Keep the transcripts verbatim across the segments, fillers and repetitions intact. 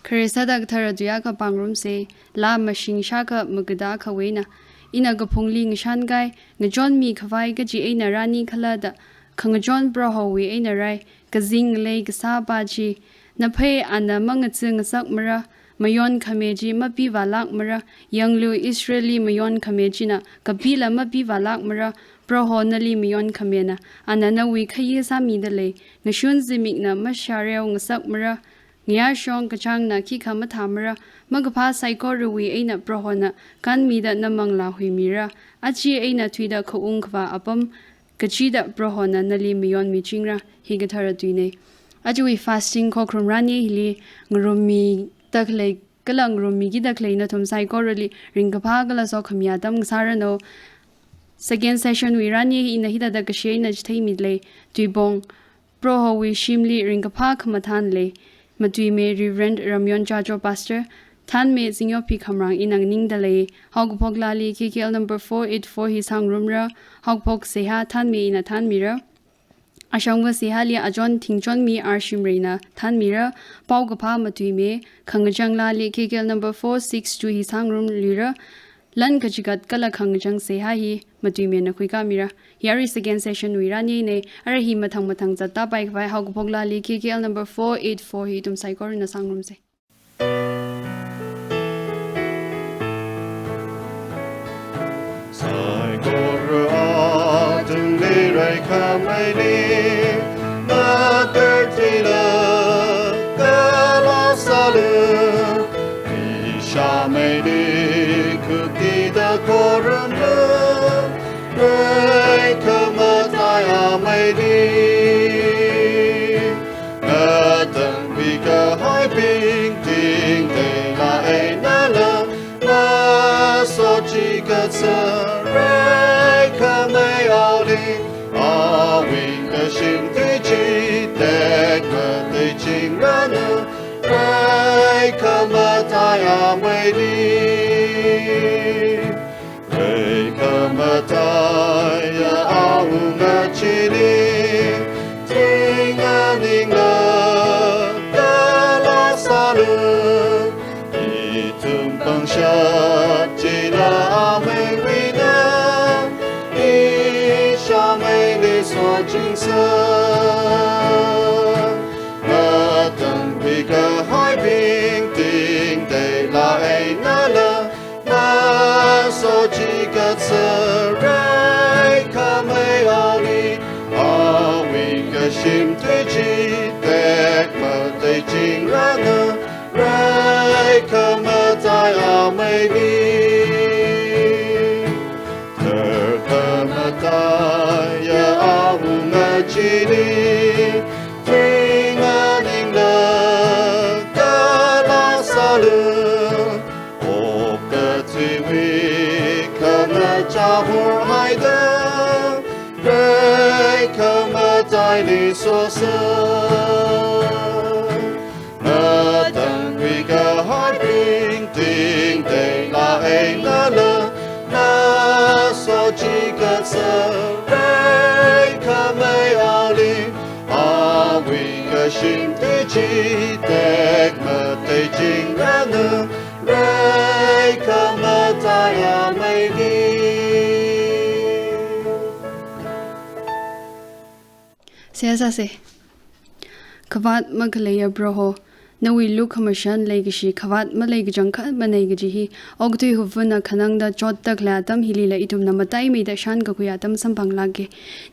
Khare sāda kathara tui akha pāngrumsa. Laa mashing shākha magada akhawui eina. Ina kaphungli ngashan kai, ngachonmi khavai kaji eina rani khala da, khangachon Prohowui eina rai, kazing lei kasāpa chi. Naphei ana mangatsi ngasakmara, mayon khami chi mapivālākmara, yanglu Israelli mayon khami china kapila mapivālākmara, Proho nali mayon khamina, ana nawui khayi sāmida lei, ngashun zimikna mashareo ngasakmara, ngayāshong kachāngna khikha mathāmara, makaphā saikorawui eina Prohona kanmida namanglā huimira, achi eina thuida khaung khavā apam, kachida Prohona nali mayonmichingra, hi kathara tuina. Ajawui fasting khokharum rani hili ngarummida khalei, kala ngarummikida khalei nathum saikorali ringkaphā kala sokhami atam ngasāranu. Second session wui rani hi ina hithāda kashi eina chitheimida lei, tuipong, Prohowui shimli ringkaphā khamathān lei. Matuimi Reverend Ramyon Chacho Pastor, thānmi Zingyopi Khamrang ina nganingda lei. Haokaphok laali K K L number four eight four hi sāngarumra, haokaphok seihā thānmi ina thānmira. Ashangva seihāli Achon Thingchonmi R Shimreina thānmira, paokaphā matuimi, khangachang laali K K L number four six two hi sāngarumluira, lan kachikat kala khangachang seihā hi matuimina khuikāmira. Hi arui second session wui ranina, ara hi mathang mathang zattāpai khavai haokaphok laali K K L number four eight four hi ithum saikorana sāngarumsa. Saikora athumli raikhamei ni, nakartila kala sālu, ishāmeili khuktida khorumlu, raikhamataiya meili. Ngatangkhui kahaibing tingteila einala, masochikatsa raikhamei aoli, awui kashim tui chi tekmateichingranu, raikhamataiya meili. Raikhamataiya awunga chili, thinga ningla kala sālu, ithum pangshap chila ameiwuina, ishāmeili sochingsa. Ngatangkhui kahaibing tingteila einala, masochikatsa raikhamei aoli, awui kashim tui chi tekmateichingranu, raikhamataiya meili. Tharkhamataiya awunga chili, thinga ningla kala sālu, okathuiwui khamachā horhaida, raikhamatai lisosa. Ngatangkhui kahaibing tingteila einala, masochikatsa raikhamei aoli, awui kashim tui chi tekmateichingranu, raikhamataiya meili. Seihā sāsa. Kavāt makhaleiya Proho, nawui lukhamashan leikashi khavāt malei kachangkhat manei kaji hi, okathui huvunna khanangda chotda khalei atam hilila ithumna mataimeida shānkakhui atam samphanglāka.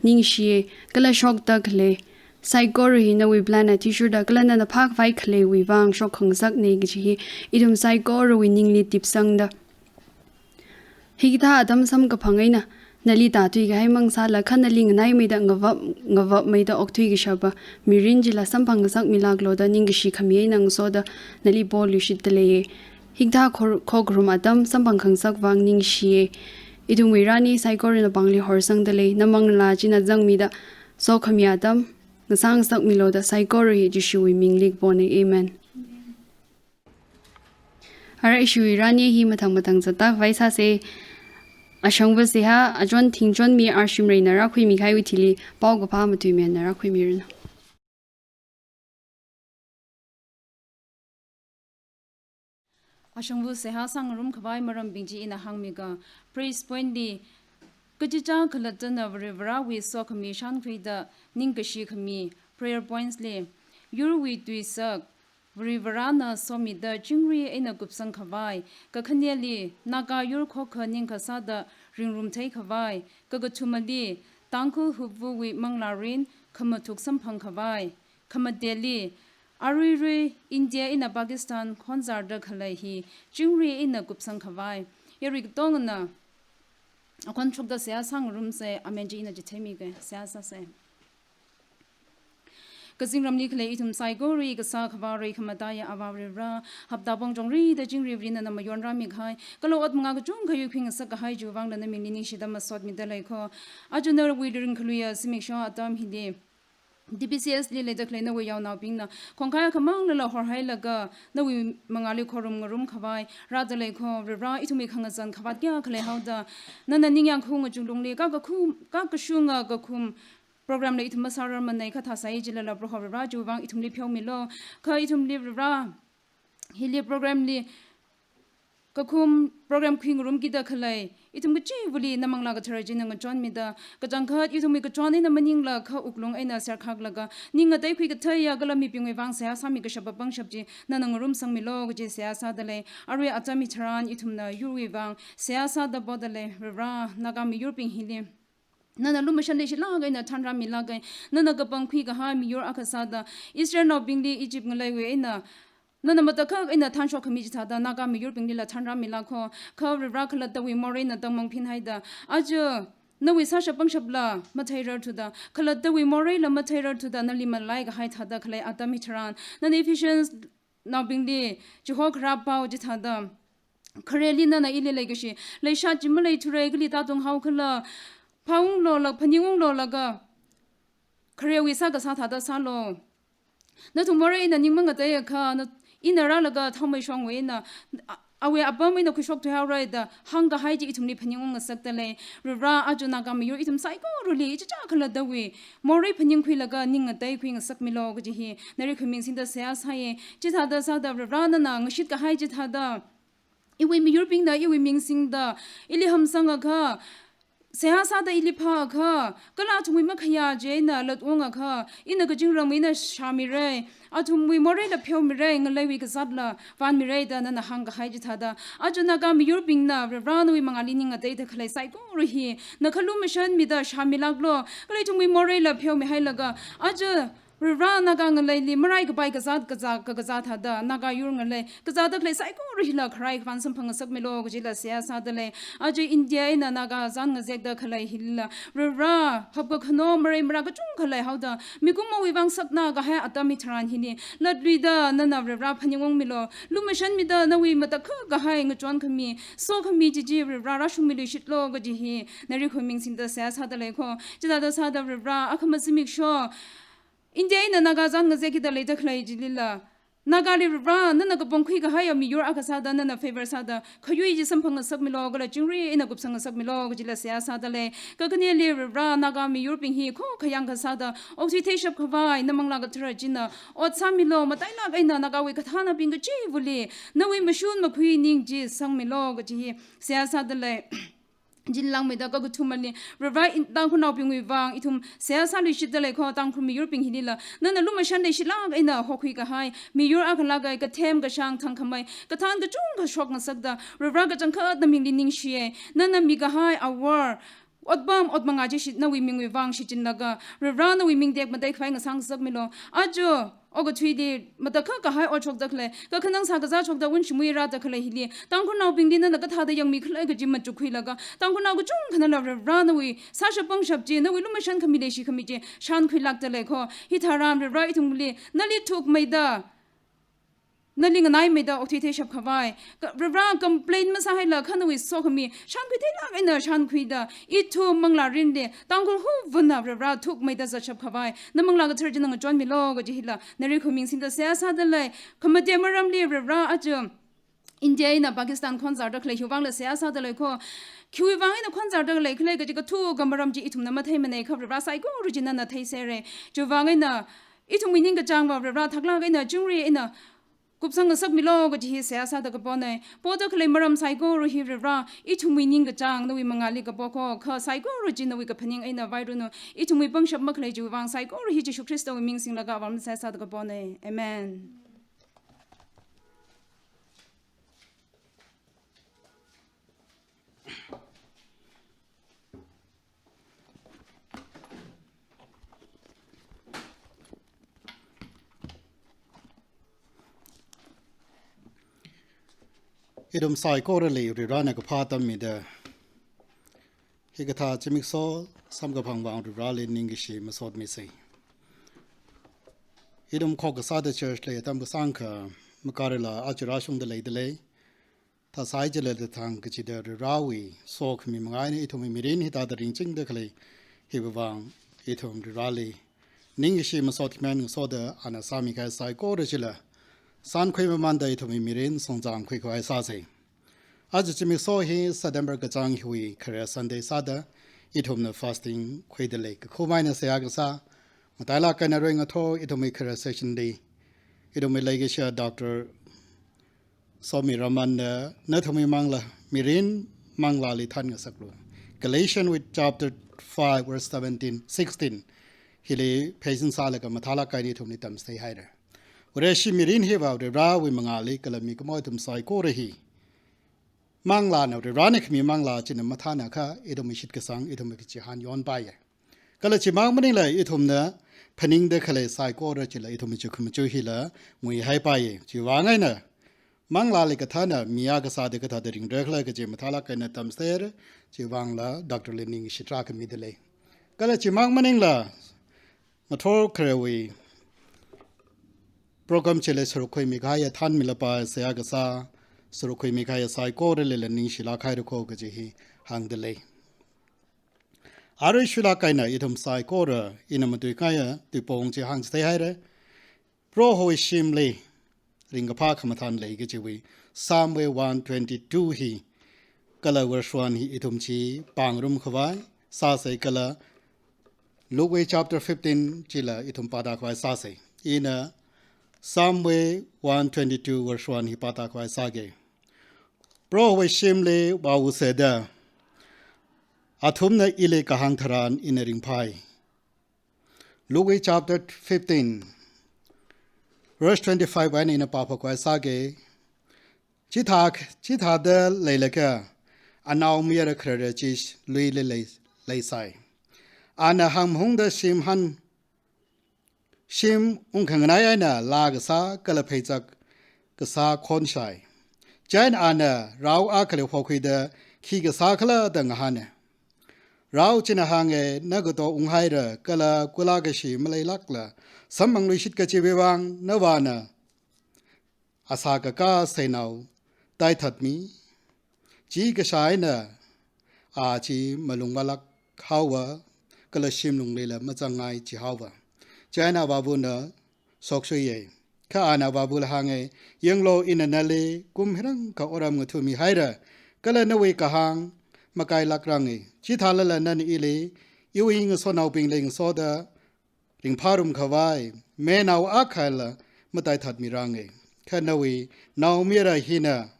Ningshiya, kala shokda khalei saikora hi nawui plan athishurda kala nana phākhavai khaleiwui vang shokkhangasakna kaji hi, ithum saikorawui ningli tipsangda, hikathā atam samkaphang eina, nali tāthui kahai mang sālakha nali nganaimeida ngavap, ngavapmeida okthui kashapa mirin chila samphangngasakmilāklu da ningkashi khami eina ngasoda nali poluishitda leiya. Hikathā khor-, khokharum atam samphangkhangasak vang ningshiya. Ithumwui rani saikorana pāngli horsangda lei, namanglā china zangmida sokhami atam ngasāngasakmilu da saikora hi Jishuwui mingli kapona. Amen. Ara ishiwui rani hi mathang mathang zattākhavai sāsa. Ashangva seihā, Achon Thingchonmi R Shimreina rākhuimi kahaiwui thili, paokaphā matuimina rākhuimiranu. Ashangvu seihā sāngarum khavai marambing chi ina hāngmiga, praise point li, kachichā khalattana Varivarāwui sokhami shānkhuida ningkashi khami, prayer points li, yurwui tuisak, Varivarāna somida chingri eina kupsang khavai, kakhaneli, Naga yur khokha ningkasāda ringrum thei khavai, kakathumali, Tangkhul hupvuwui manglārin khamathuk samphang khavai, khamateli, aruirui India eina Pakistan khonzarda khalei hi chingri eina kupsang khavai. Yarui katongana akhon shokda seihā sāngarumsa, amen chi ina chitheimiga, seihā sāsa. Kazingramli khalei ithum saikora kasā khavā rai khamataiya Avā Varivarā, hapta pongchong rida chingri ri nana mayon rāmi kahai, kala ot manga kachungkha yuikhuingasak kahai chiwui vangla namingli ningshida masotmida lei kho. Aja nawui ringkhaluiya zimiksho atam hili, D B C S li leida khalei nawui yaonaobingna khongkhai akhamang lala horhailaga nawui mangāli khorumngarum khavai rāda lei kho. Varivarā, ithumwui khangazan khavāt kayā khalei haoda, nana ningyāng khaung achunglungli, kakakhum, kakashunga kakhum program la ithum masārarmanei, kha thāsai jilala Proho Varivarā chiwui vang ithumli pheomilu. Kha ithumli Varivarā, hili program li kakhum program khuingarum kida khalei ithum kachivali na Manglā Kathara china ngachonmida, kachangkhat ithumwui kachon eina maningla kha wuklung eina serkhaklaga ning ngateikhui katheiya kala mibingwui vang seihā sāmi kashapa pangshap chi nana ngarumsangmilu kaji seihā sāda lei. Arui atam hitharan ithumna yurwui vang seihā sāda poda lei. Varivarā, Naga miyurbing hili nana lumashan leishilāk eina thanrāmilāka. Nana kapangkhui kahai miyur akha sāda, Israelnaobingli Egypt ngaleiwui eina nana matakhak eina thanshok khami chithāda Naga miyurbinglila thanrāmilāk kho. Kha Varivarā, khalattawui moreina tangmang phinhaida, aja nawui sāshap pangshapla matheirarthuda, khalattawui moreila matheirarthuda, nali malai kahai thāda khalei atam hitharan, nana Ephesians naobingli chiho kharā pao chithāda, khareli nana ili leikashi leishat chi maleithura, kali tātung haokhala, phaunglo lak, phaningunglo laga, kharewui sā kasā thāda sālu. Nathum morei eina ning mangateiakha, na, ina rālaga thaomeishongwui eina, a-, awui apam eina khuishok thuihaora da hāngkahai chi ithumli phaningung ngasakda lei. Varivarā, aja Naga miyur ithum saikorali ichichā khalattawui morei phaningkhuilaga ning ngateikhui ngasakmilu kaji hi nali khuiming singda seihā sāya. Chithāda sāda Varivarā, nana ngashit kahai chithāda, iwui miyurbingna iwui ming singda ili hamsangakha, seihā sāda ili phāakha, kala athumwui makhayā chieina latungakha, ina kazingramwui eina shāmira, athumwui moreila pheomira, ngaleiwui kazātla vānmira da nana hāngkahai chithāda, aja Naga miyurbingna Varivarā nawui mangāli ning ngateida khalei saikora hi na kha lumashanmida shāmilāklu, kala ithumwui moreila pheomihailaga, aja Varivarā, Naga ngaleili marai kapai kazāt kazā, ka-, kazā thāda, Naga yur ngalei kazāda khalei saikora hila kharai khavān samphang ngasakmilu kajila seihā sāda lei. Aja India eina Naga zan ngazekda khalei hila, Varivarā, hapkakhano marei marā kachungkha leihaoda, mikumowui vang sakna kahai atam hitharan hili latluida nana Varivarā phaningungmilu, lumashanmida nawui matakhak kahai ngachon khami, sokhami chi chi Varivarā rāshungmiluishitlu kaji hi nali khuiming singda seihā sāda lei kho. Chithāda sāda Varivarā, akhama zimiksho India eina Naga zan ngazekida leida khalei chilila, Nagali Varivarā, nana kapangkhui kahaiya miyur akha sāda, nana favor sāda khayui chi samphang ngasakmilu, kala chingri eina kupsang ngasakmilu kajila seihā sāda lei. Kakhaneli Varivarā, Naga miyurbing hi khokhayang kasāda okthui theishap khavai, na Manglā Kathara china ot sāmilu, matailāk eina Nagawui kathānabing kachivali nawui mashun makhui ning chi sangmilu kaji hi seihā sāda lei. Chili langmeida kakathumali, Varivarā, in-, Tangkhulnaobingwui vang ithum seihā sāluishitda lei kho. Tangkhul miyurbing hilila nana lumashan leishilāk eina hokhui kahai miyur akha lāka, kathem kashāng thangkhamei kathān kachungkha shok ngasakda, Varivarā, kachangkhat namingli ningshiya. Nana mikahai awor, otpam, otmangā chi shit nawui mingwui vang shichinlaga, Varivarā, nawui ming tekmatei khavai ngasā ngasakmilu. Aja okathuili matakhak kahai ot shokda khalei, kakhanang sā kazā shokda wunshimui rāda khalei hili, Tangkhulnaobingli nana kathāda yangmikhala kaji machukkhuilaga, Tangkhulnao kachungkhanala Varivarā nawui sāshap pangshap chi, nawui lumashan khami leishi khami chi shānkhuilākda lei kho. Hitharan Varivarā, ithumli nali thukmeida, nali nganaimeida okthui theishap khavai, ka-, Varivarā, complain masāhaila kha nawui sokhami shānkhui theilāk eina shānkhuida, ithum manglārinli Tangkhul hupvana Varivarā thukmeida zatshap khavai na Manglā Kathara china ngachonmilu kaji hila nali khuiming singda seihā sāda lei. Khamate maramli Varivarā, aja India eina Pakistan khonzarda khalei hiwui vangla seihā sāda lei kho. Khiwui vang eina khonzarda leikhala kaji kathuka maram chi ithumna matheimanei kha Varivarā, saikora chi nana theiserra. Chiwui vang eina ithumwui ningkachāngva Varivarā, thaklāk eina chingri eina kupsang ngasakmilo kaji hi seihā sāda kapona. Poda khalei maram saikora hi Varivara, ithumwui ningkachāng nawui mangāli kapokho, kha saikora chi nawui kaphaning eina vairanu, ithumwui pangshap makhalei chiwui vang saikora hi Jishu Khristawui ming singlaga vāmsai sāda kapona. Amen. Ithum saikorali Varivarana kaphā tammida, hikathā zimiksho samkaphang vang Varivarali ningkashi masotmisa. Ithum khokkha sāda church li atam kasāngkha makarala aja rāshungda leidalei. Thāsai jilala thang kachida Varivarawui sokhami manga eina ithumwui mirin hithāda ringchingda khalei hiwui vang ithum Varivarali ningkashi masot khimān ngasoda ana sāmikahai saikora chila sankhui mamānda ithumwui mirin songzang khuikhavai sāsa. Aja zimiksho hi September kachāng hiwui khare Sunday sāda ithumna fasting khuidalei. Kakhum eina seihā kasā, matailāk eina arui ngathor ithumwui khare session li ithumwui leikashiya Doctor Somi Ramanna nathumwui manglā, mirin manglāli thānngasaklu. Galatians wui chapter five verse seventeen, sixteen hili pheisin sālaga mathālāk eina ithumli tamchitheihaira. Vareshi mirin hiva Varivarawui mangāli kala mikumo ithum saikora hi manglāna, Varivarana khami manglā china mathānakha ithumwui shitkasang, ithumwui kachihān yonpaiya. Kala chimang maningla ithumna phaningda khalei saikora chila ithumwui chukhamachu hila nguihaipaiya. Chiwui vang eina manglāli kathāna mi akha sāda kathāda ringra khala kaji mathālāk eina tamchitheira, chiwui vangla Doctor li ningshi tarākha midalei. Kala chimang maningla ngathor kharewui program chili sāruk khuimikahaiya thānmilapai seihā kasā, sāruk khuimikahaiya saikoralila ningshilāk haira kho kaji hi hāngdalei. Arui shuilāk eina ithum saikora ina matuikahaiya tuipong chi hāngchitheihaira. Prohowui shimli ringkaphā khamathān lei kajiwui Psalm wui one twenty-two hi kala verse one hi ithum chi pāngarumkhavai sāsa kala Luke wui chapter fifteen chila ithum pātākhavai sāsa. Ina Psalm wui one twenty-two verse one hi pātākhavai sāga. Prohowui shimli vāusa da, athumna ili kahāng tharan ina ringphai. Luke wui chapter fifteen, verse twenty-five eina ina pāphokhavai sāga. Chithā, chithāda leilaga anaomayara kharara chi luili lei, leisai. Ana hangmahungda shim han, shim ungkhanganai eina laa kasā kala pheichak kasā khonshai. Chieina ana rao akhali hokhuida khi kasā khala da ngahāna. Rao china hānga, nagato unghaira kala kula kashi maleilākla samphangluishit kajiwui vang navāna asā kakā seinao taithatmi. Chi kashā eina a chi malung malāk haowa kala shim lunglila mazangngai jihaowa. Chieina avāvana shokshuiya. Kha ana avāvali hānga, yanglu ina nali kum hirāngkha otram ngathamihaira kala nawui kahāng makailākranga. Chithālala nana ili iwui ngasonaobingli ngasoda ringphārumkhavai mainao akhali mataithatmiranga. Kha nawui naomayara hina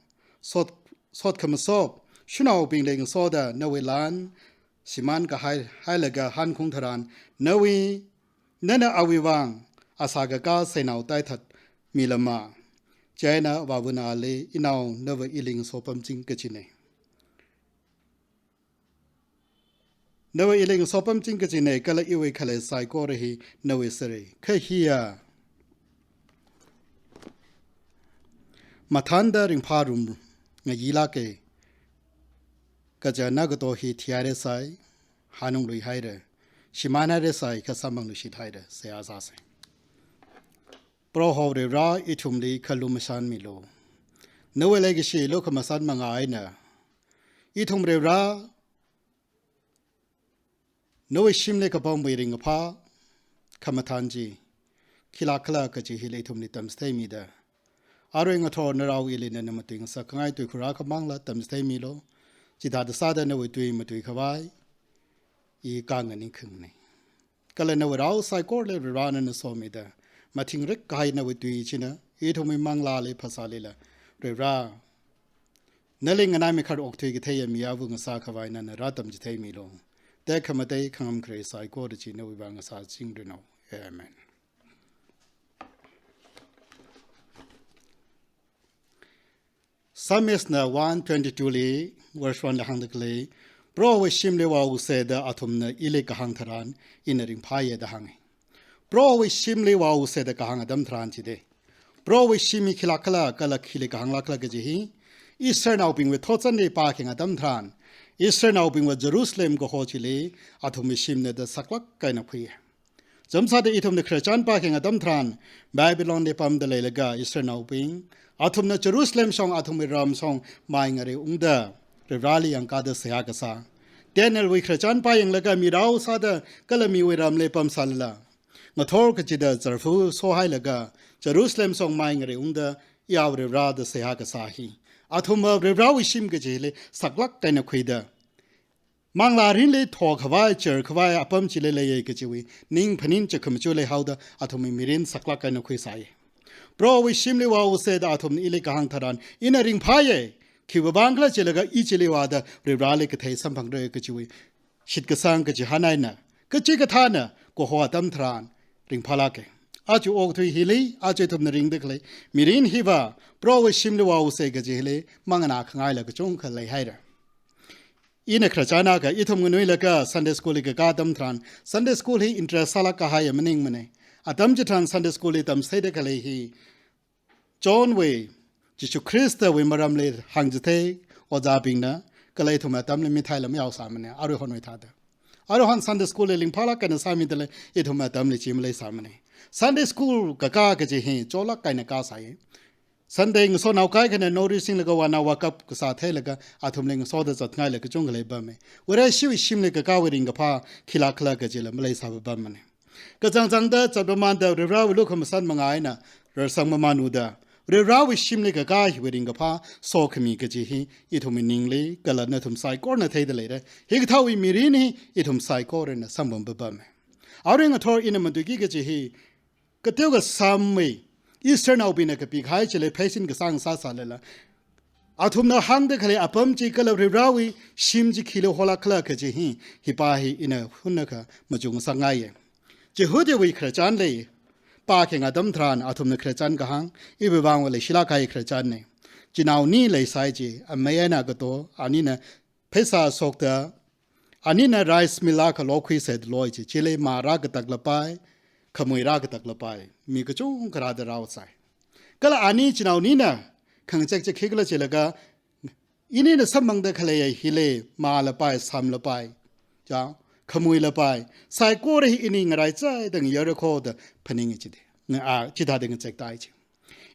sot, sotkhamashok sha̱naobingli ngasoda nawui lan shimānkahai, hailaga hankhung tharan nawui, nana awui vang asā kakā seinao taithatmilama. Chieina avāvana ali, inao, nava ili ngasopamching kajina. Nava ili ngasopamching kajina kala iwui khalei saikora hi nawui sāra. Kha hiya mathānda ringphārum ngayilāka, kaja nagato hi thihaira sai, hanungluihaira, shimānhaira sai, kha samphangluishithaira, seihā sāsa. Proho Varivara ithumli kha lumashanmilu. Nawui leikashi lukhamashan manga eina ithum Varivara, nawui shimli kapamwui ringkaphā khamathān chi khilāk khala kaji hili ithumli tamchitheimida, arui ngathor narao ili nana matuingasakkhangai tuikhur akhamangla tamchitheimilu. Chithāda sāda nawui tui matuikhavai i kanganingkhangna. Kala nawui rao saikorali Varivara nana somida, mathingrik kahai nawui tui china ithumwui manglāli phasālila, Varivara, nali nganāmi khar okthui katheiya mi āva ngasā khavai nana rātamchitheimilu. Tekhamatei khangam kharei saikora chi nawui vang ngasāchingranu. Amen. Psalmist na one twenty-two li, verse one li hāngda khalei, Prohowui shimli vāusa da athumna ili kahāng tharan, ina ringphāya da hānga. Prohowui shimli vāusa da kahāng atam tharan chida, Prohowui shim hi khilāk khala kala khili kahāng lāk khala kaji hi, Israelnaobingwui thotchanli pākhayang atam tharan, Israelnaobingwui Jerusalem kaho chili athumwui shimna da saklāk eina khuiya. Chāmsāda ithumna khararchan pākhayang atam tharan, Babylon li pamda leilaga Israelnaobing, athumna Jerusalem shong, athumwui ram shong mai ngareungda, Varivarali yangkāda seihā kasā. Danielwui khararchan pāyanglaga mi rao sāda kala miwui ramli pamsālala, ngathor kachida zarfu sohailaga, Jerusalem shong mai ngareungda, Iyao Varivara da seihā kasā hi, athumva Varivarawui shim kachili saklāk eina khuida, manglā mirinli thokhavai, chirkhavai apam chili leiya kajiwui ning phaning chakhamachuk leihaoda athumwui mirin saklāk eina khuisai. Prohowui shimli vāusa da athumna ili kahāng tharan, ina ringphāya, khiwui vang khala chilaga i chili vāda Varivarali kathei samphangrai kajiwui shitkasang kachihān eina, kachikathāna kaho atam tharan ringphālāka. Aja okathui hili, aja ithumna ringda khalei mirin hiva, Prohowui shimli vāusa kaji hili manganā khangaila kachungkha leihaira. Ina khararchan akha ithum nganuilaga Sunday school li kakā atam tharan, Sunday school hi interest sālāk kahaiya maningmana. Atam chitharan Sunday school li tamchitheida khalei hi, Johnwui, Jishu Khristawui maramli hāngchithei ojābingna, kala ithum atamli mitheilam yaosāmana, aruihonwui thāda. Aruihon Sunday school li ringphālāk eina sāmidalei, ithum atamli chi maleisāmana. Sunday school kakā kaji hi, cholāk eina kāsai. Sunday ngasonao kaikhana nori singlaga vānao vākap kasā theilaga, athumli ngasoda zatngaila kachungkha leipama. Vareshiwui shimli kakāwui ringkaphā khilāk khala kajila maleisāpapamana. Kachangchangda zatpamānda Varivarawui lukhamashan manga eina rarsang mamānuda, Varivarawui shimli kakā hiwui ringkaphā sokhami kaji hi ithumwui ningli kala nathum saikorana theida leira. Hikathāwui mirin hi ithum saikorana samphampapama. Arui ngathor ina matuiki kaji hi, kateokha Psalmwui, Israelnaobingna kapikahai chili pheisin kasang sāsālala, athumna hāngda khalei apam chi kala Varivarawui shim chi khili holāk khala kaji hi, hipa hi ina hunnakha machuk ngasakngaiya. Jihudawui khararchanli pākhayang atam tharan athumna khararchan kahāng, iwui vangva leishilāk kahai khararchanna. Chinao ani leisai chi, amei eina agato, anina pheisā shokta, anina rice mill akha lokhuisa da loi chi, chili mā rākatak lapai, khamui rākatak lapai, mi kachungkha rāda raosai. Kala ani chinao anina khangachek chi khikhala chilaga, inina samphangda khaleiya hili mā lapai, sam lapai, cha, khamui lapai, saikora hi ini ngaraichaida ngayarra kho da phaninga chida. Nga, a, chithāda ngachektai chi.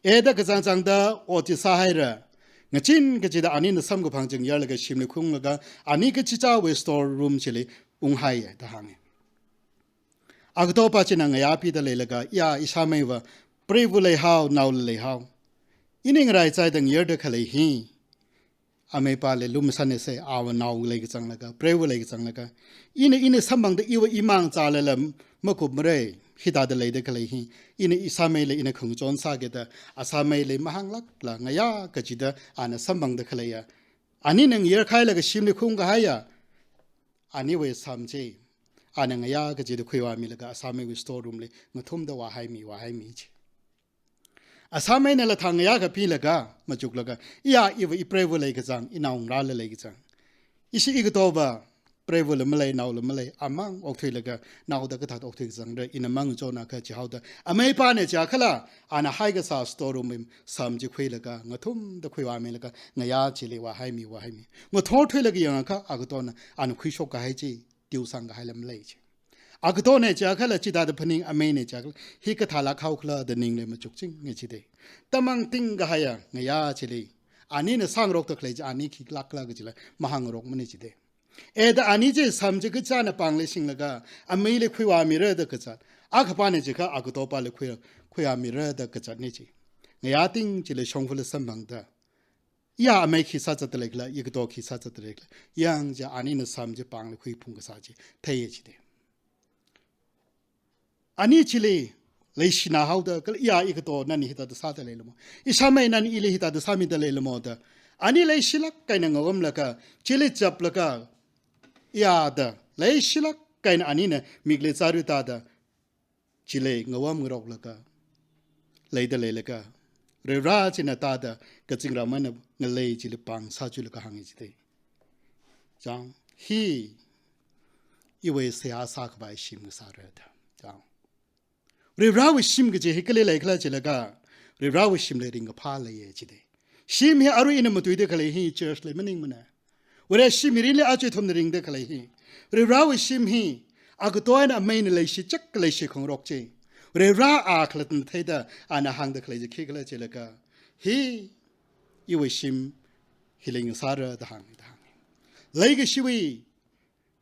Eda kachangchangda ot chi sāhaira. Ngachin kachida anina samkaphang chi ngayarlaga shimli khuiunglaga, ani kachichāwui store room chili unghaiya da hānga. Agatopa china ngayā pida leilaga, ya, ishāmeiva preiva leihao, naola leihao, ini ngaraichaida ngayarda khalei hi, ameipali lumashansa, awui nao leikachanglaga, preiva leikachanglaga, ina, ina samphangda iva imang chālala makupmara, hithāda leida khalei hi, ina ishāmeili ina khangachon sāki da, ashāmeili mahānglākla ngayā kachida ana samphangda khaleiya, anina ngayarkhailaga shimli khuiungkahaiya, aniwui sam chi, ana ngayā kachida khuivāmilaga ashāmeiwui store room li ngathumda vāhaimi, vāhaimi chi. Ashāmeinala thang ngayā kapilaga, machuklaga, iya, iva ipreiva leikachang, inao ngarāla leikachang. Ishi ikatova, preivala malei, naola malei, amang okthuilaga, naoda kathāda okthui kachangra, ina mang chona kachihaoda, ameipana chiakhala, ana haikasā store room wui sam chi khuilaga, ngathumda khuivāmilaga, ngayā chili vāhaimi, vāhaimi. Ngathorthuilaga yangakha, agatona, ana khuishokkahai chi, tiusang kahaila malei chi. Agatona chiakhala chithāda phaning, ameina chiakhala hikathālāk haokhala da ningli machukchinga chida. Tamang tingkahaiya ngayā chili, anina sāngarokda khalei chi ani khilākla kachila mahāngngarokmana chida. Eda ani chi sam chi kachāna pāngli singlaga, ameili khuivāmira da kazat. Akhapana chiakha agatopali khui, khuivāmira da kazatna chi. Ngayā ting chili shongfali samphangda, ya, amei khi sāzatda leikhala, igato khi sāzatda leikhala, yang chi anina sam chi pāngli khuiphung kasā chi theiya chida. Ani chili leishina haoda, kala iya ikato nani hithāda sāda leilamo, ishāmei nani ili hithāda sāmida leilamo da, ani leishilāk eina ngavamlaga, chili chaplaga, iya da, leishilāk eina anina mikli chāra tāda, chili ngavam ngaroklaga, leida leilaga, Varivara china tāda, kazingramana ngalei chili pāng sāchulaga hānga chida. Chang, hi iwui seihā sākhavai shim ngasāra da. Chang. Varivarawui shim kaji hi kali leikhala chilaga, Varivarawui shimli ringkaphā leiya chida. Shim hi arui ina matuida khalei hi church li maningmana. Vare shim mirinli aja ithumna ringda khalei hi, Varivarawui shim hi, akatoi eina ameina leishi chak leishi khangarok chi, Varivara a khalattana theida ana hāngda khalei chi khikhala chilaga, hi iwui shim hili ngasāra da hānga, da hānga. Leikashiwui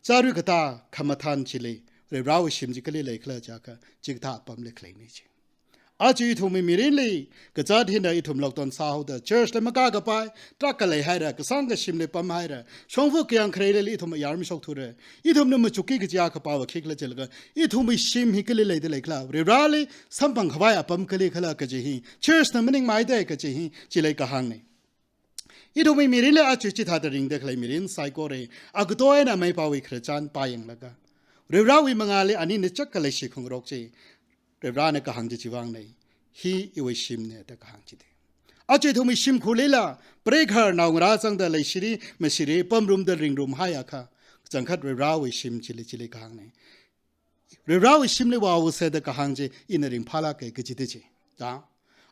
chāra katā khamathān chili, Varivarawui shim chi kali leikhala chiakha, chikathā apamli khaleina chi. Aja ithumwui mirinli, kazāt hina ithum lockdown sāhaoda, church li makā kapai, tarākha leihaira, kasāngkha shimli pamhaira, shongfa kayāng khareli ithum ayar mashokthura, ithumna machukki kajiakha pava khikhala chilaga, ithumwui shim hi kali leida leikhala, Varivarali samphang khavai apam kali khala kaji hi, church na maningmeida kaji hi, chili kahāngna. Ithumwui mirinli aja chithāda ringda khalei mirin saikora, akatoi eina amei apāwui khararchan pāyanglaga, Varivarawui mangāli anina chak leishi khangarok chi, Varivarana kahāng chi chiwui vangna, hi iwui shimna da kahāng chida. Aja ithumwui shimkhurlila, preigahar naongarā zangda leishiri, mashiri, pamrumda ringrumhaiakha, kachangkhat Varivarawui shim chili, chili kahāngna. Varivarawui shimli vāusa da kahāng chi ina ringphālāka kajida chi. Da.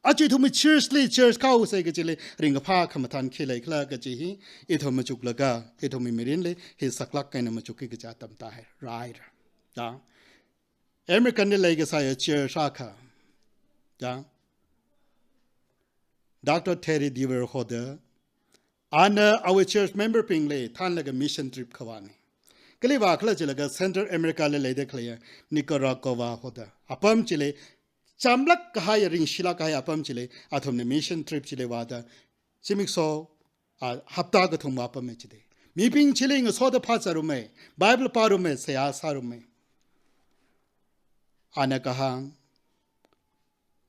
Aja ithumwui church li, church kāusa kajili ringkaphā khamathān khi leikhala kaji hi, ithum machuklaga, ithumwui mirinli hi saklāk eina machukki kaji atam tāhai, rāhaira. Da. American li leikasāya church akha, da, Doctor Terry Deaver hoda, ana awui church member bingli thānlaga mission trip khavāna. Kali vākhala chilaga Central America li leida khaleiya Nicaragua hoda, apam chili, chamlāk kahai, ringshilāk kahai apam chili, athumna mission trip chili vāda, zimiksho, a, hapta kathum vāpama chida. Mibing chili ngasoda phāzāruma, Bible pāruma, seihā sāruma. Ana kahāng,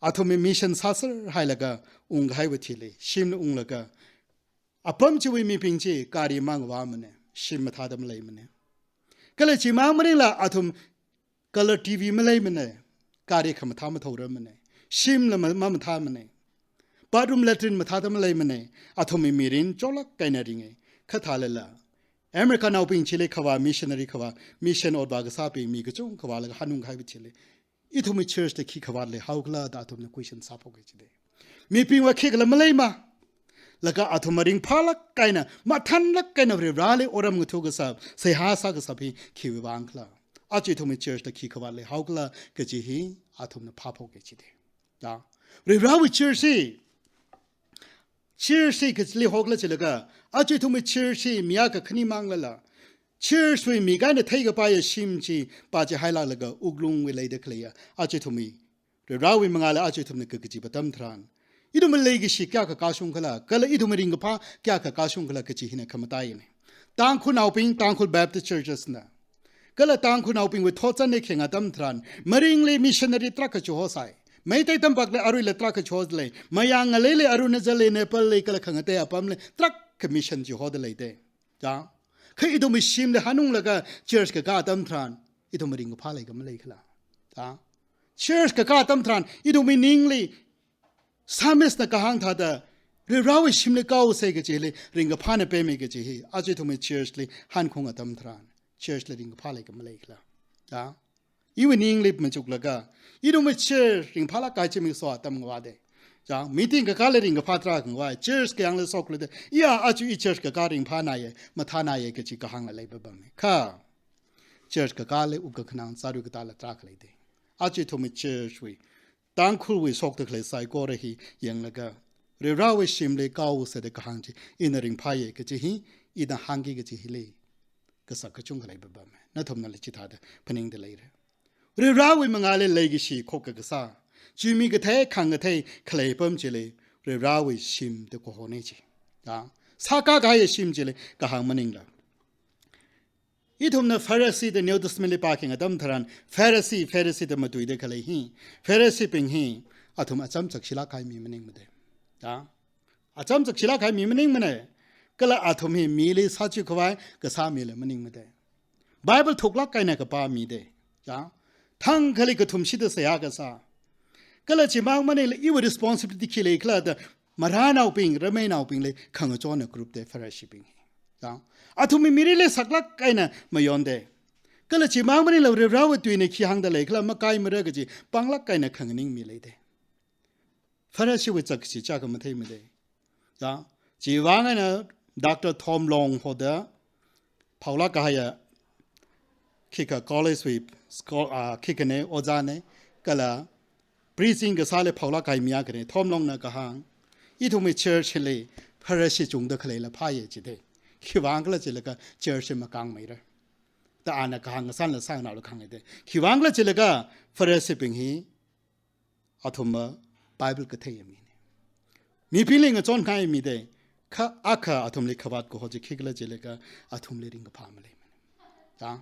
athumwui mission sāserhailaga ungkahaiwui thili, shimli unglaga, apam chiwui mibing chi gari mang vāmana, shim mathāda maleimana. Kala chimang maningla athum color T V maleimana, gari khamathā mathorarmana, shimla ma-, mamathāmana, bathroom latrine mathāda maleimana, athumwui mirin cholāk eina ringa. Kha thālala, Americanaobing chili khavā, missionary khavā, mission ot vākasābing mi kachungkha vālaga hanungkahaiwui thili, ithumwui church li khi khavāt leihaokhala da athumna question sāphoka chida. Mibingva khikhala maleima. Laga athum ringphālāk eina, mathānlāk eina Varivarali otram ngathā kasā, seihā sākasā hi khiwui vangkhala, aja ithumwui church li khi khavāt leihaokhala kaji hi athumna phāphoka chida. Da. Varivarawui church hi, church hi kachili hokhala chilaga, aja ithumwui church hi mi akha khani manglala, church wui mi kaina theikapaiya shim chi pāchaihailāklaga wuklungwui leida khaleiya, aja ithumwui Varivarawui mangāli aja ithumna kakachipa atam tharan, ithumwui leikashi kayākha kashungkhala, kala ithumwui ringkaphā kayākha kashungkhala kaji hina khamataiyana. Tangkhulnaobing, Tangkhul Baptist Churches na, kala Tangkhulnaobingwui thotchanna khenga atam tharan, Maringli missionary tarākha chihosai. Meitei tampakli aruila tarākha chihosai. Mayang ngaleili, Arunachal li, Nepal li, kala khangatei apamli tarākha mission chihoda leida. Da. Kha ithumwui shimli hanunglaga church kakā atam tharan, ithumwui ringkaphā leika maleikhala. Da. Church kakā atam tharan, ithumwui ningli, Psalmist na kahāng thāda, Varivarawui shimli kāusa kajili ringkaphāna pema kaji hi, aja ithumwui church li hankhung atam tharan, church li ringkaphā leika maleikhala. Da. Iwui ningli machuklaga, ithumwui church ringphālāk kahai zimiksho atam ngavāda. Chang, meeting kakāli ringkaphā tarākha ngavā, church kayāngli shokluda, iya aja i church kakā ringphānaya, mathānaya kaji kahāngla leipapama. Kha, church kakāli wukkhanang chāra katāla tarākha leida. Aja ithumwui church wui, Tangkhulwui shokda khalei saikora hi yanglaga, Varivarawui shimli kāusa da kahāng chi, ina ringphāya kaji hi, ina hāngki kaji hili, kasak kachungkha leipapama. Nathumnala chithāda phaningda leira. Varivarawui mangāli leikashi khokkha kasā, chuimi kathei, khāng kathei khalei apam chili, Varivarawui shim da kahona chi. Ya, sākakahai shim chili kahāng maningla, Ithumna Pharisee da New Testament li pākhayang atam tharan, Pharisee, Pharisee da matuida khalei hi, Pharisee bing hi, athum acham chakshilāk kahai mi maningmana. Ya. Acham chakshilāk kahai mi maningmana. Kala athum hi mili sāchikhavai kasā mila maningmana. Bible thuklāk eina kapā mina. Ya. Thangkhali kathum shida seihā kasā. Kala chimang maningla iwui responsibility khi leikhala da maranaobing, ramainaobingli khangachonna group na Pharisee bing hi. Ya. Athumwui mirinli saklāk eina mayonda. Kala chimang maningla Varivarawui tuina khi hāngda leikhala makaimara kaji panglāk eina khanganing mi leida. Pharisee wui chak chi chak matheimana. Ya, chiwui vang eina Doctor Thom Long hoda phaolāk kahaiya khikha college wui scho-, ah, khikhana ojāna, kala preaching kasāli phaolāk kahai mi akhana. Thom Long na kahāng, ithumwui church li Pharisee chungda khaleila phāya jida. Khiwui vang khala jilaga church makāngmeira da ana kahāng sānla sānao la khanghaida. Khiwui vang khala jilaga Pharisee bing hi athumva Bible katheiya mina. Mibingli ngachonngaiya mina, kha akha athumli khavāt kaho chi khikhala jilaga athumli ringkaphā maleimana. Ya.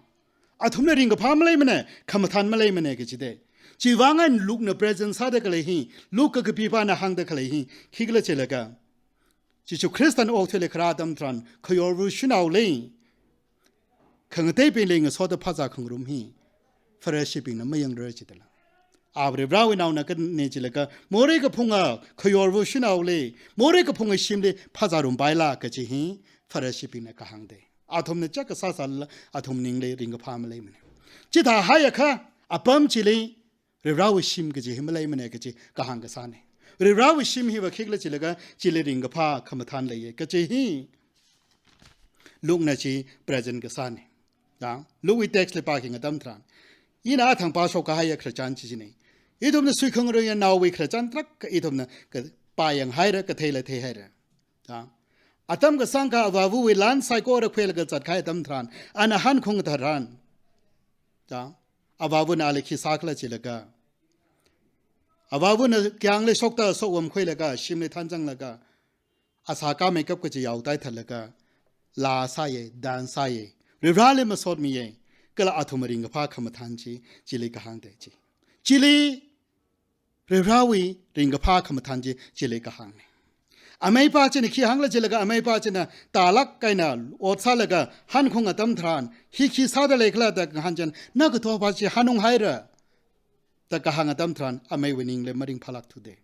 Athumli ringkaphā maleimana, khamathān maleimana kajida. Chiwui vang eina Luke na present sāda khalei hi, Luke kakapipana hāngda khalei hi, khikhala jilaga Jesu Khristana okathuili kharā atam tharan, khayorva shanaoli khangateibingli ngasoda phazā khangarum hi Pharisee bingna mayangra jidala. A Varivarawui naona khani jilaga, morei kaphunga khayorva shanaoli, morei kaphunga shimli phazārumpaila kaji hi Pharisee bingna kahāngda. Athumna chak kasā sālala athum ningli ringkaphā maleimana. Chithāhaiakha, apam chili Varivarawui shim kaji hi maleimana kaji kahāng kasāna. Varivarawui shim hiva khikhala jilaga chili ringkaphā khamathān leiya kaji hi Luke na chi present kasāna. Ya, Luke wui text li pākhayang atam tharan, ina athang pāshok kahaiya khararchan chi china. Ithumna suikhangarui naowui khararchan tarākha ithumna kapāyanghaira, katheila theihaira. Ya. Atam kasāngkha avāvawui lan saikora khuilaga zatkahai atam tharan, ana hankhung tharan, ya, avāvana ali khi sākhala jilaga, avāvana kyangli shokta sokham khuilaga, shimli thanzanglaga, asā kameikap kaji yaotai thālaga, laa sāya, dance sāya, Varivarali masotmiya, kala athum ringkaphā khamathān chi chili kahāngda chi. Chili Varivarawui ringkaphā khamathān chi chili kahāngna. Ameipā china khi hāngkhala jilaga, ameipā china tālāk eina ot sālaga hankhung atam tharan, hi khi sāda leikhala da kahāng china, na katopā chi hanunghaira da kahāng atam tharan, ameiwui ningli maringphālākthuda.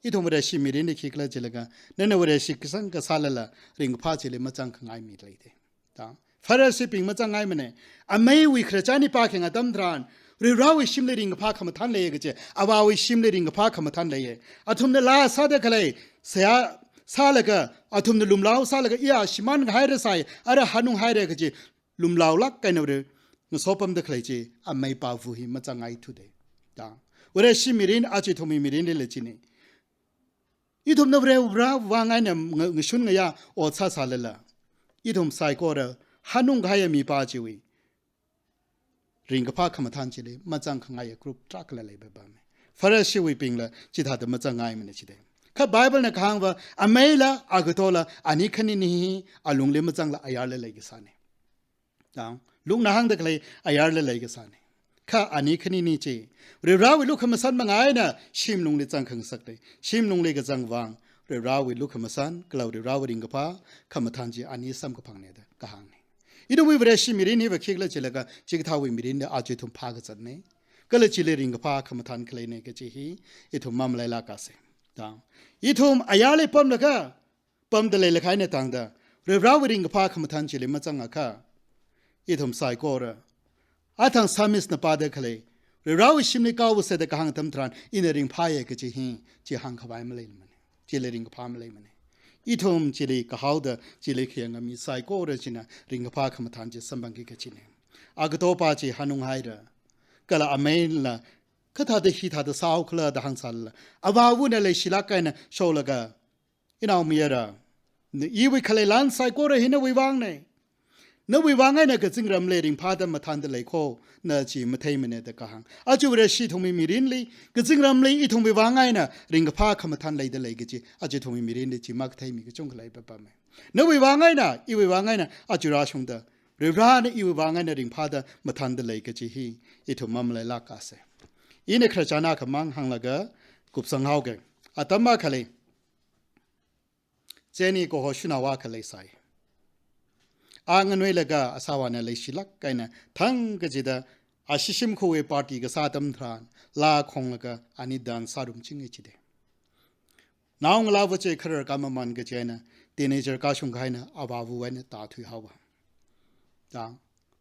Ithum Vareshi mirinli khikhala jilaga, nana Vareshi kasang kasālala ringkaphā chili mazangkhangai mi leida. Ta. Pharisee bing mazangngaimana, ameiwui khararchan hi pākhayang atam tharan, Varivarawui shimli ringkaphā khamathān leiya kaji, avāwui shimli ringkaphā khamathān leiya. Athumna laa sāda khalei, seihā sālaga, athumna lumlao sālaga, iya shimān kahaira sai, ara hanunghaira kaji, lumlaolāk eina Vare ngasopamda khalei chi, ameipāva hi mazangngaithuda. Ta. Vareshi mirin, aja ithumwui mirinlila china. Ithumna Varewui vang eina nga-, ngashun ngayā ot sāsālala, ithum saikora hanungkahaiya mipā chiwui ringkaphā khamathān chili mazangkhangaiya group tarākhala leipapama. Pharisee wuibingla chithāda mazangngaimana jida. Kha Bible na kahāngva, ameila agatola ani khanini hi alungli mazangla ayarla leikasāna. Dang, Luke na hāngda khalei ayarla leikasāna. Kha ani khanini chi, Varivarawui lukhamashan manga eina shimlungli zangkhangasakna. Shimlungli kazang vang, Varivarawui lukhamashan, kala Varivarawui ringkaphā khamathān chi ani samkaphangna da kahāngna. Ithumwui Vareshi mirin hiva khikhala jilaga, chikathāwui mirinli aja ithum phākazatna. Kala chili ringkaphā khamathān khaleina kaji hi, ithum mamalailākasa. Dang, ithum ayarli pamlaga, pamda leilakha eina tangda, Varivarawui ringkaphā khamathān chili mazangakha, ithum saikora, athang Psalmist na pāda khalei, Varivarawui shimli kaosa da kahāng atam tharan, ina ringphāya kaji hi, chi hāngkhavai maleimana. Chili ringkaphā maleimana. Ithum chili kahaoda, chili khayang mi saikora china ringkaphā khamathān chi samphangki kachina. Agatopā chi hanunghaira. Kala ameila, kathāda hithāda sāhaokhala da hāngsālala, avāvana leishilāk eina sholaga, inaomayara, na iwui khalei lan saikora hi nawui vangna. Nawui vang eina kazingramli ringphāda mathānda lei kho, na chi matheimana da kahāng. Aja Vareshi ithumwui mirinli, kazingramli ithumwui vang eina ringkaphā khamathān leida lei kaji, aja ithumwui mirinli chi makatheimi kachungkha leipapama. Nawui vang eina, iwui vang eina, aja rāshungda, Varivarana iwui vang eina ringphāda mathānda lei kaji hi ithum mamalailākasa. Ina khararchan akhamang hānglaga kupsang haoga. Atam akhali Jenny kaho sha̱nao akha leisai. A nganuilaga asāvāna leishilāk eina thang kachida ashi shimkhurwui party kasā atam tharan laa khonglaga ani dance sārum chinga chida. Naongalāva chi khararkha mamān kaji eina teenager kashung kahaina avāva eina tāthui haowa. Da,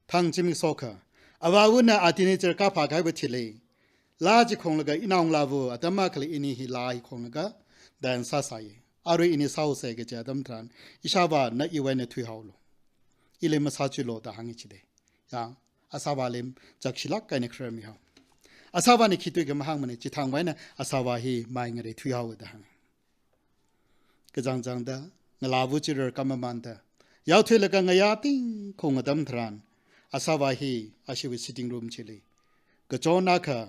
thang zimiksho akha, avāvana a teenager kaphā kahaiva thili, laa chi khonglaga inaongalāva atam akhali ini hi laa hi khonglaga dance sāsai. Arui ini sāhaosa kaji atam tharan, ishāvā na iwui eina thuihaolu. Ili masāchilo da hānga chida. Ya, asāvāli chakshilāk eina khararmi haowa. Asāvāna khi tui kha mahāngmana, chithangwui eina asāvā hi mai ngarei thuihaowa da hānga. Kachangchangda, ngalāva chi rarkha mamānda, yaothuilaga ngayā tingkhong atam tharan, asāvā hi ashiwui sitting room chili kachon akha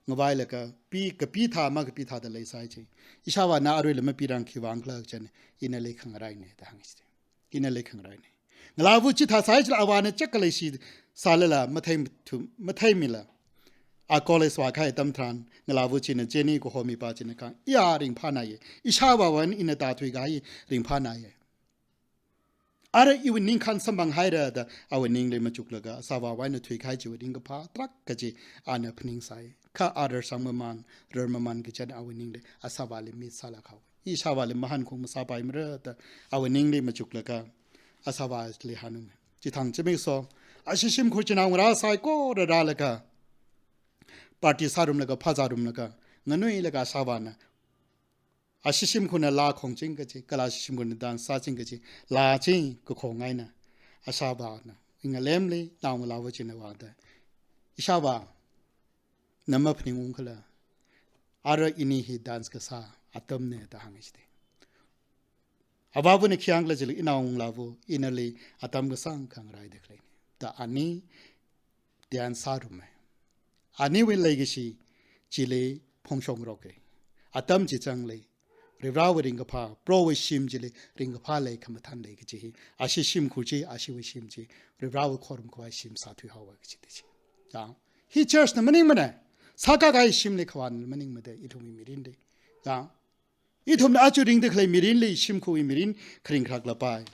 ngavailaga pi, kapi thā makapi thāda leisai chi. Ishāvāna aruila mapirang khiwui vang khala china, inali khangaraina da hānga chida. Inali khangaraina. Ngalāva chithā sāi chila avāna chak khaleishi sālala mathei thu, matheimila. A college vākahai atam tharan, ngalāva china Jenny kaho mipā china kahāng, iya ringphānāya. Ishāvāwui eina ina tāthui kahai ringphānāya. Ara iwui ningkhān samphang haira da awui ningli machuklaga, asāvāwui eina thuikahai chiwui ringkaphā tarākha chi ana phaningsai. Kha a rarsang mamān, rar mamān kaji eina awui ningli asāvāli missālāk haowa. Ishāvāli mahān khong masāpaimara da awui ningli machuklaga asāvāli hānung. Chithang zimiksho, ashi shimkhur chinaongarā saikora rālaga, party sārumlaga, phāzārumlaga, nganuilaga asāvāna, ashi shimkhurna laa khongching kaji, kala ashi shimkhurna dance sāching kaji, laa chi kakhong eina, asāvāna, ngalemli naongalāva china vāda, ishāvā, na maphaningungkhala, ara ini hi dance kasā atamna da hānga chida. Avāvana khi hāngkhala chili, inaongalāva, inali atam kasāngkha ngaraida khaleina. Da ani dance sāruma. Aniwui leikashi chili phongshok ngaroka. Atam chi changli, Varivarawui ringkaphā, Prohowui shim chili ringkaphā lei, khamathān lei kaji hi, ashi shimkhur chi, ashiwui shim chi, Varivarawui khorumkhavai shim sāthui haowa kaji da chi. Ya. Hi church na maningmana, sākakā shimli khavāna maningmada, ithumwui mirinli. Ya. Ithumna aja ringda khalei mirinli, shimkhurwui mirin kharing kharak lapai.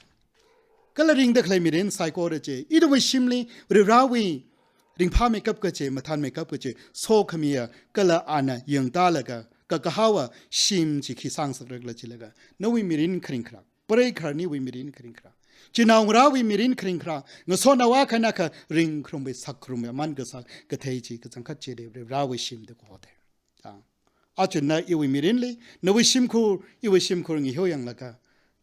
Kala ringda khalei mirin saikora chi, ithumwui shimli Varivarawui ringphāmeikap kachi, mathānmeikap kachi, sokhamiya, kala ana yangtālaga, kakahaowa shim chi khi sāngasakrakhala jilaga, nawui mirin kharing kharak, preigaharniwui mirin kharing kharak, chinaongarāwui mirin kharing kharak, ngasotnao akha eina akha ringkharumwui sakkharumwui aman kasā kathei chi kachangkhat chili Varivarawui shim da kahoda. Ah. Aja na iwui mirinli, nawui shimkhur, iwui shimkhur ngiho yanglaga,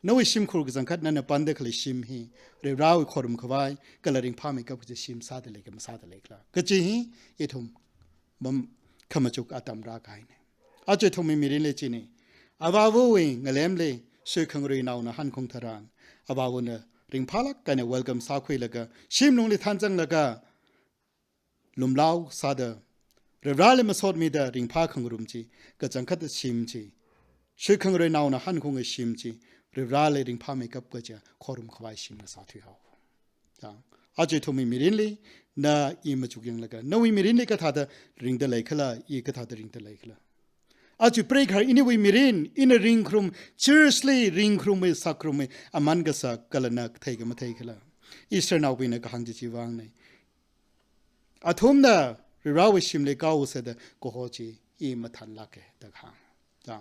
nawui shimkhur kachangkhat nana panda khalei shim hi, Varivarawui khorumkhavai, kala ringphāmeikap kachi shim sāda leikhala masāda leikhala kachi hi, ithum mam khamachuk atam rākahaina. Aja ithumwui mirinli china, avāvawui ngalemli, shikhangarui naona hankhong tharan, avāvana ringphālāk eina welcome sākhuilaga, shimlungli thanzanglaga, lumlao sāda, Varivarali masotmida ringphā khangarum chi, kachangkhat shim chi, shikhangarui naona hankhong shim chi, Varivarali ringphāmeikap kachi khorumkhavai shim ngasāthui haowa. Ya. Aja ithumwui mirinli, na i machuk yanglaga, nawui mirinli kathāda ringda leikhala, i kathāda ringda leikhala. Aja preigahar iniwui mirin, ina ringkharum, church li ringkharumwui sakkharumwui aman kasā kala na theikha matheikhala. Israelnaobingna kahāng chi chiwui vangna. Athumna Varivarawui shimli kaosa da kaho chi i mathānlāka da kahāng. Da.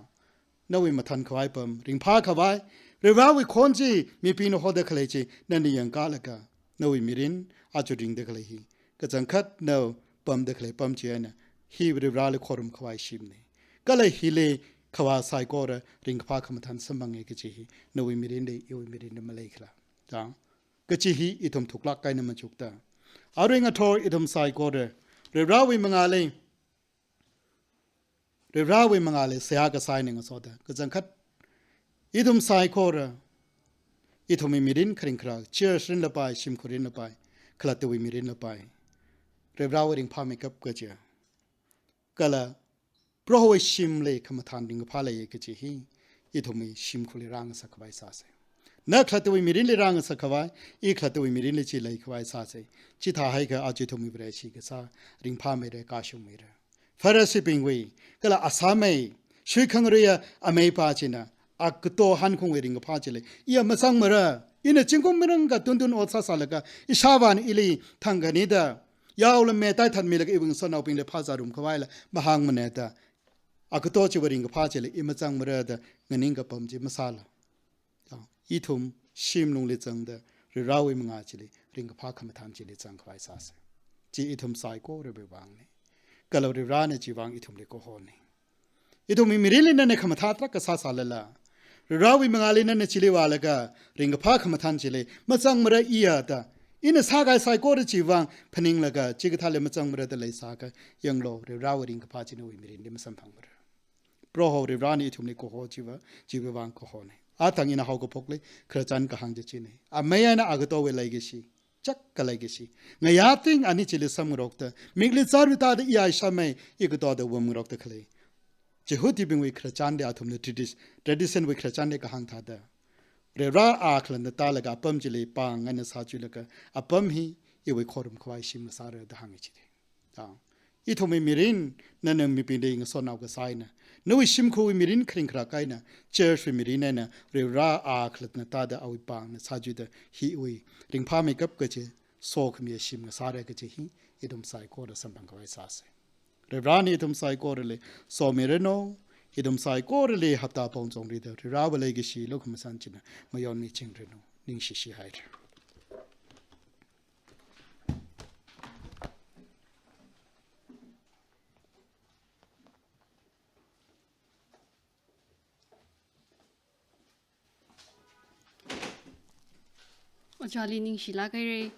Nawui mathānkhavai apam, ringphākhavai, Varivarawui khon chi mibingna hoda khalei chi, nana yangkalaga, nawui mirin, aja ringda khalei hi, kachangkhat na pamda khalei apam chi eina, hi Varivarali khorumkhavai shimna. Kala hili khavā saikora ringkaphā khamathān samphanga kachi hi, nawui mirinli, iwui mirinli maleikhala. Da. Kachi hi ithum thuklāk eina machukta. Arui ngathor ithum saikora, Varivarawui mangāli, Varivarawui mangāli seihā kasā eina ngasoda, kachangkhat ithum saikora, ithumwui mirin kharing kharak, church rin lapai, shimkhur rin lapai, khalattawui mirin lapai, Varivarawui ringphāmeikap kachi, kala Prohowui shimli khamathān ringkaphā leiya kachi hi, ithumwui shimkhurli rāngasakkhavai sāsa. Na khalattawui mirinli rāngasakkhavai, i khalattawui mirinli chi leikhavai sāsa. Chithāhaiakha aja ithumwui Vareshi kasā ringphāmeira, kashungmeira. Pharisee bingwui, kala asāmei, shuikhangaruiya ameipa china, agato hankhongwui ringkaphā chili, iya mazangmara, ina zingkum mirangka tuntun ot sāsālaga, ishāvāna ili thangkhanida, yaolamei taithatmilaga iwui ngasotnaobingli phāzārumkhavaila mahāngmana da, agato chiwui ringkaphā chili i mazangmara da nganingkapam chi masāla. Ya, ithum shimlungli zangda, Varivarāwui mangā chili, ringkaphā khamathān chili zangkhavai sāsa. Chi ithum saikorawui vangna. Kala Varivarāna chiwui vang ithumli kahona. Ithumwui mirinli nana khamathā tarākha sāsālala, Varivarāwui mangāli nana chili vālaga, ringkaphā khamathān chili mazangmara iya da, ina sākahai saikora chiwui vang phaninglaga, chikathāli mazangmara da leisāakha, yanglu, Varivarāwui ringkaphā chi nawui mirinli masamphangmara. Proho Varivarāna ithumli kaho chiva, chiwui vang kahona. Athang ina haokaphokli, khararchan kahāng chi china. Amei eina agatowui leikashi, chāk kaleikashi. Ngayā ting ani chili samngarokta, mikli zāruitāda iya ishāmei, igatoda vamngarokta khalei. Jihudibingwui khararchanli athumna tradis-, tradition wui khararchanli kahāng thāda, Varivarā a khalatta tālaga apam chili pāng eina sāchuilaga, apam hi iwui khorumkhavai shim ngasāra da hānga chida. Ah, ithumwui mirin, nana mibingli ngasotnao kasā eina, nawui shimkhurwui mirin kharing kharak eina, church wui mirin eina, Varivarā a khalatta tāda awui pāngna sāchuida, hi iwui ringphāmeikap kaji, sokhamiya shim ngasāra kaji hi, ithum saikora samphangkhavai sāsa. Varivarāna ithum saikorali somiranu, ithum saikorali hapta pongzong rida, Varivarāwui leikashi lukhamashan china mayonmichingranu, ningshishihaira. Ojāli ningshilāk haira.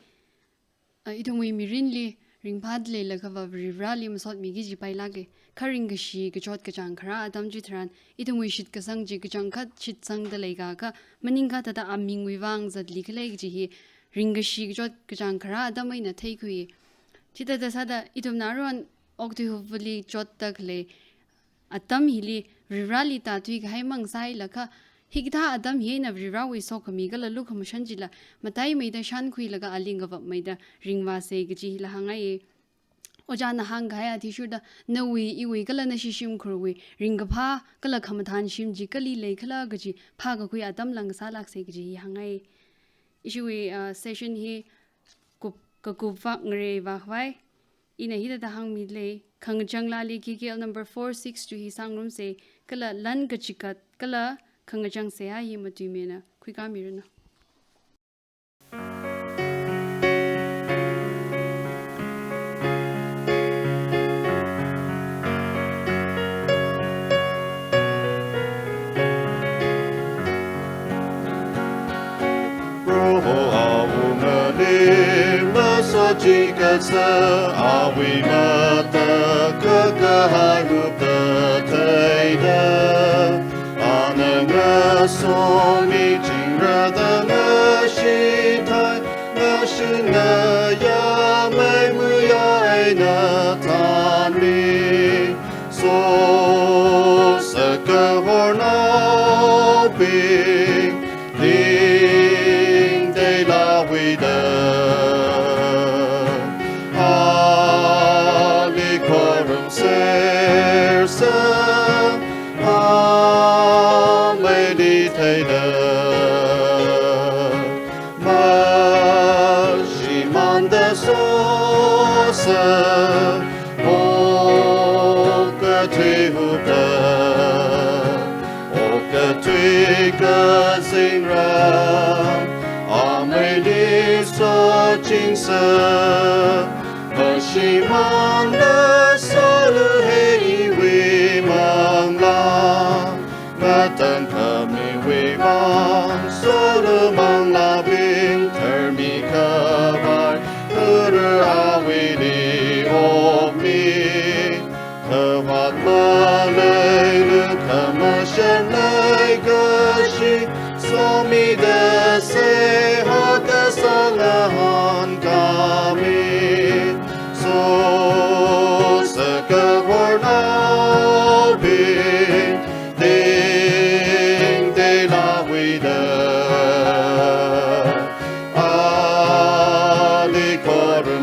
Ah, ithumwui mirinli ringphāda leilakhava Varivarāli masotmiki kaji pailāka. Kha ringkashi kachot kachāng kharā atam chitharan, ithumwui shitkasang chi kachangkhat shitsangda leikakha, maningkha thāda amingwui vang zatlikhala kaji hi, ringkashi kachot kachāng kharā atam eina theikhui. Chithāda sāda, ithumna aruihon okathui hupvali chotda khalei atam hili Varivarāli tāthuikahai mang sāhailaga, hikathā atam hi eina Varivarāwui sokhami kala lukhamashan chila mataimeida shānkhuilaga ali ngavapmeida ringvāsa kaji hila hāngngai. Ojāna hāngkahai athishurda, nawui, iwui kala nashi shimkhurwui ringkaphā kala khamathān shim chi kali leikhala kaji phākakhui atam lāngsālāksa kaji hi hāngngai. Ishiwui, ah, session hi kup, kakupvak ngareivākhavai. Ina hithāda hāngmilei, khangachang laali K K L number four six two hi sāngarumsa, kala lan kachikat, kala khangachang seihā hi matuimena khuikāmiranu. Proho awungali masotchikatsa, awui matakhak kahai hupta theida, ana ngasomichingra da ngashithai, ngashin ngayāmei muiya eina thānmi. Sosak kahornaobing, ning teilākhuida, ali khorumsersa, ameili theida, mashimānda sosa, okathui hupta, okathui kazingram, ameili sochingsa, mashimānda solu heiwui manglā. Ngatangkhamiwui vang solu manglābing tharmikhavai, uru awuili okmi. Khavāt maleilu khamashan leikashi, somida seihā kasā ngahānkhami. So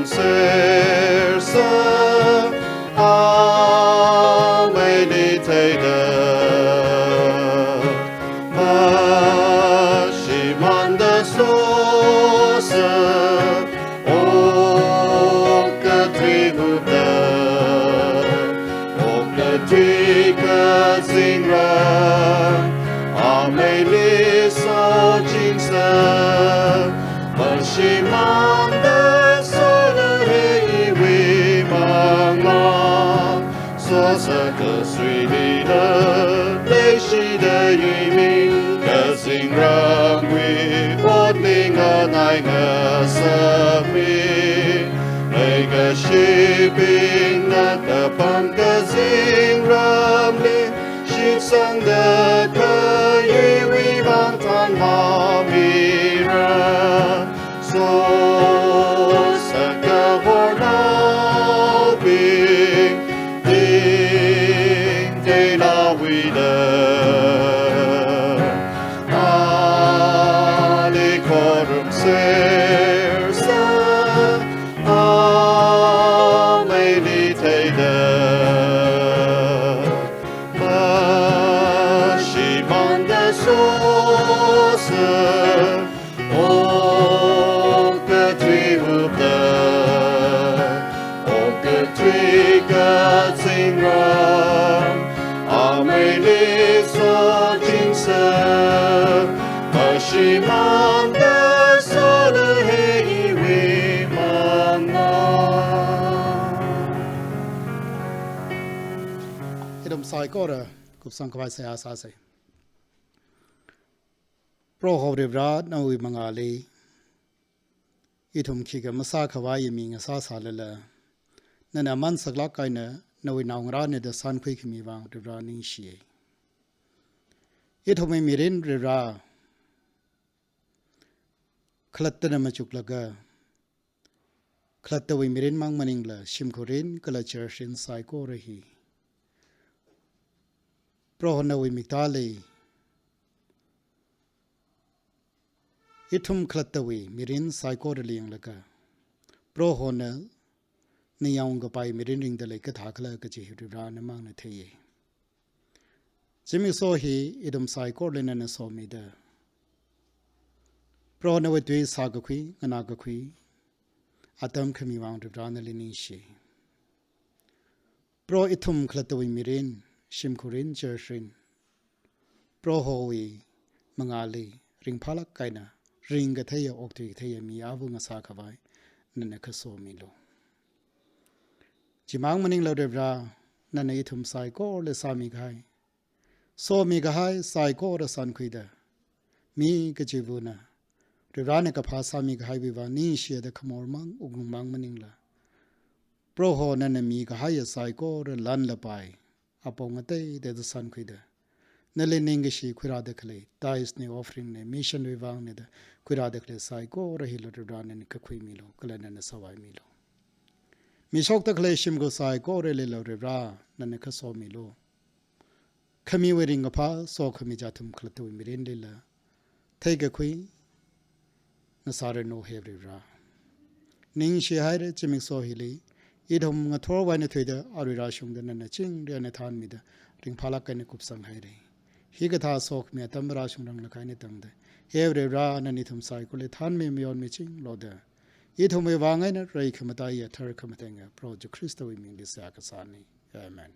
Sersa ameili theida, mashimānda sosa, okathui hupda, okathui kazingram, ameili sochingsa, mashimānda sola heiwui manglā, sosa kasuili da, leishida yuimi, kazingramwui potling anai ngasakmi, leikashibingna kapam kazingramli, shitsangda kayuiwui vang thanmamira. Sosa kahornaobing, tingteilawuida, ali khorum sersa, ameili theida, mashimānda sosa, okathui hupda, okathui kazingram, ameili sochingsa, mashimānda sola heiwui manglā. Ithum saikora kupsang khavai seihā sāsa. Proho Varivara, nawui mangāli ithum khikha masākhavai mi ngasāsālala, nana aman saklāk eina nawui naongarāna da sankhui khami vang Varivara ningshiya. Ithumwui mirin Varivara khalattana machuklaga, khalattawui mirin mang maningla shimkhurrin kala church rin saikora hi Proho nawui miktāli ithum khalattawui mirin saikorali yanglaga, Prohona ningyāng kapai mirin ringda lei kathā khala kaji hi Varivara namangna theiya. Zimiksho hi ithum saikorali nana somida, Proho nawui tui sākakhui, nganākakhui atam khami vang Varivara nali ningshi. Proho ithum khalattawui mirin, shimkhurrin, church rin, Prohowui mangāli ringphālāk eina ringkatheiya, okthuikatheiya mi āva ngasākhavai nana khasomilu. Chimang maningla Varivara, nana ithum saikorali sāmikahai, somikahai saikora sankhuida, mi kachivana Varivarana kaphā sāmikahaiwui vang ningshiya da khamor mang, wuklung mang maningla, Proho nana mikahaiya saikora lan lapai, apong ateiteida sankhuida, nali ningkashi khuirāda khalei, tithes na, offering na, mission wui vangna da khuirāda khalei saikora hila Varivara nana kakhuimilu, kala nana sāvaimilu. Mishokda khalei shimkhur saikoralila Varivara nana khasomilu. Khamiwui ringkaphā sokhami chi ithum khalattawui mirinlila theikakhui ngasāranu he Varivara. Ningshihaira zimiksho hili, ithum ngathorwui eina thuida arui rāshungda nana chingri eina thānmida ringphālāk eina kupsanghaira. Hikathā sokhami atam rāshungranglakha eina tangda, he Varivara nana ithum saikorali thānmi mayonmi chingloda, ithumwui vang eina rai khamataiya thar khamatenga Proho Jishu Khristawui mingli seihā kasāna. Amen.